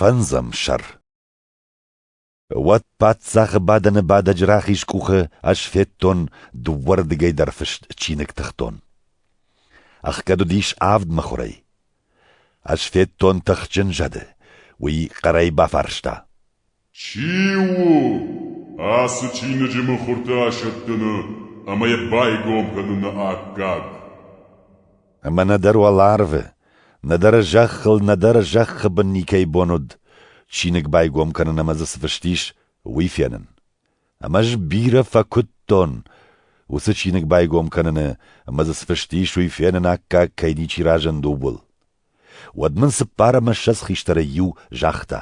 Фӕндзӕм сӕр. Уӕд паддзахы бадӕны бадӕджы рахиз къухы ӕз федтон дыууӕрдыгӕй дӕр фыст чиныг тыхтон. Ӕхгӕд уыдис авд мыхуырӕй. Ӕз федтон тыхджын зӕды, уый хъӕрӕй бафарста: Чи у ацы чиныджы мыхуырты асӕттыны ӕмӕ йӕ байгом кӕныны аккаг? Ӕмӕ нӕдӕр уӕларвы, нӕдӕр зӕххыл, нӕдӕр зӕххы бын никӕй бон уыд чиныг байгом кӕнын ӕмӕ дзы цы фыст ис, уый фенын. Ӕмӕ ӕз бирӕ фӕкуыдтон, уыцы чиныг байгом кӕныны ӕмӕ дзы цы фыст ис, уый фенын аккаг кӕй ничи разынд, ууыл. Уӕд мын цыппар ӕмӕ ссӕдз хистӕрӕй иу загъта: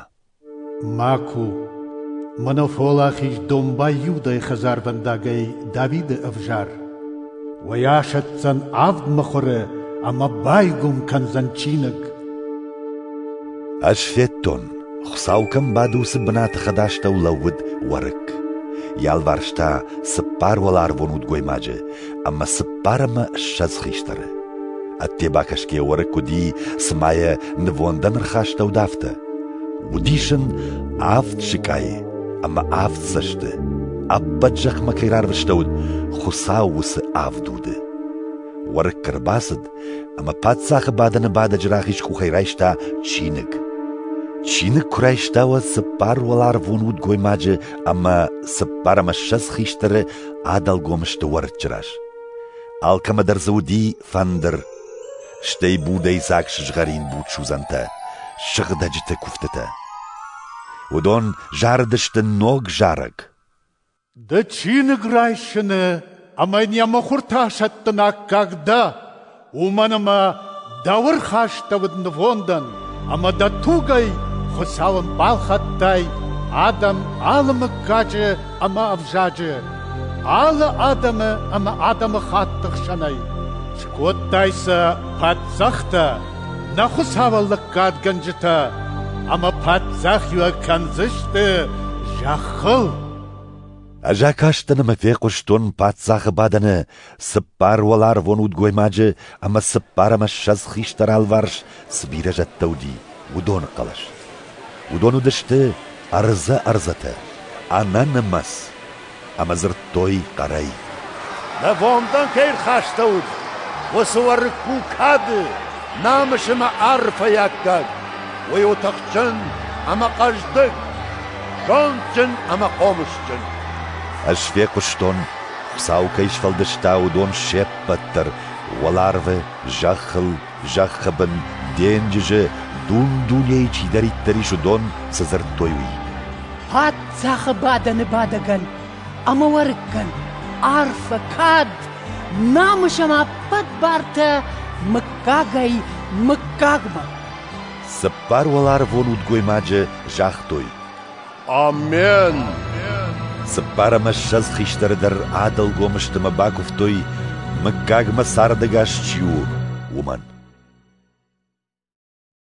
Ма ку, мӕнӕ фӕуӕлахиз домбай Иудӕйы хӕдзарвӕндагӕй Давиды ӕвзар. Уый асӕтдзӕн авд мыхуыры ӕмӕ байгом кӕндзӕн чиныг. Ӕз федтон, Хуыцау кӕм бады, уыцы бынаты хӕдастӕу лӕууыд уӕрыкк. Йӕ алыварс та цыппар уӕларвон удгоймаджы ӕмӕ цыппар ӕмӕ ссӕдз хистӕры. Ӕдде бакӕсгӕ уӕрыкк уыди, цыма йӕ нывондӕн ӕрхастӕуыд, афтӕ. Уыдис ын авд сыкъайы ӕмӕ авд цӕсты, ӕппӕт зӕхмӕ кӕй рарвыстӕуыд, Хуыцау уыцы авд уды. Уӕрыкк ӕрбацыд ӕмӕ паддзахы бадӕны бадӕджы рахиз къухӕй райста чиныг. Чиныг куы райста, уӕд цыппар уӕларвон удгоймаджы ӕмӕ цыппар ӕмӕ ссӕдз хистӕры адӕлгом сты уӕрыччы раз. Алкӕмӕ дӕр дзы уыди фӕндыр, стӕй будӕй дзаг сызгъӕрин будсудзӕнтӕ, сыгъдӕджыты куывтытӕ. Уыдон зарыдысты ног зарӕг. Ды чиныг райсыны ӕмӕ йын йӕ мыхуыртӕ сӕттын аккаг дӕ, уымӕн ӕмӕ дӕу ӕрхастӕуыд нывондӕн ӕмӕ дӕ тугӕй Хуыцауӕн балхӕдтай адӕм алы мыггаджы ӕмӕ ӕвзаджы, алы адӕмы ӕмӕ адӕмыхатты хсӕнӕй. Скодтай сӕ паддзӕхтӕ, нӕ Хуыцауӕн лӕггадгӕнджытӕ, ӕмӕ паддзахиуӕг кӕндзысты зӕххыл. Ӕз акастӕн ӕмӕ фехъуыстон паддзахы бадӕны цыппар уӕларвон удгоймаджы ӕмӕ цыппар ӕмӕ ссӕдз хистӕр алыварс цы бирӕ зӕдтӕ уыди, уыдоны хъӕлӕс. Уыдон уыдысты ӕрдзӕ-ӕрдзӕтӕ, ӕнӕнымӕц, ӕмӕ дзырдтой хъӕрӕй: Нывондӕн кӕй ӕрхастӕуыд, уыцы уӕрыкк у кады, намыс ӕмӕ арфӕйы аккаг. Уый у тыхджын ӕмӕ хъӕздыг, зондджын ӕмӕ хъомысджын. Ӕз фехъуыстон, Хуыцау кӕй сфӕлдыста, уыдон се ппӕт дӕр уӕларвы, зӕххыл, зӕххы бын, денджызы, дун-дунейы чидӕриддӕр ис, уыдон цы дзырдтой, уый. Паддзахы бадӕны бадӕгӕн ӕмӕ уӕрыккӕн арфӕ, кад, намыс ӕмӕ ӕппӕт бартӕ мыггагӕй мыггагмӕ. Цыппар уӕларвон удгоймаджы загътой: Амен! Цыппар ӕмӕ ссӕдз хистӕры дӕр адӕлгом сты мӕ бакуывтой, мыггагмӕ цардӕгас чи у, уымӕн.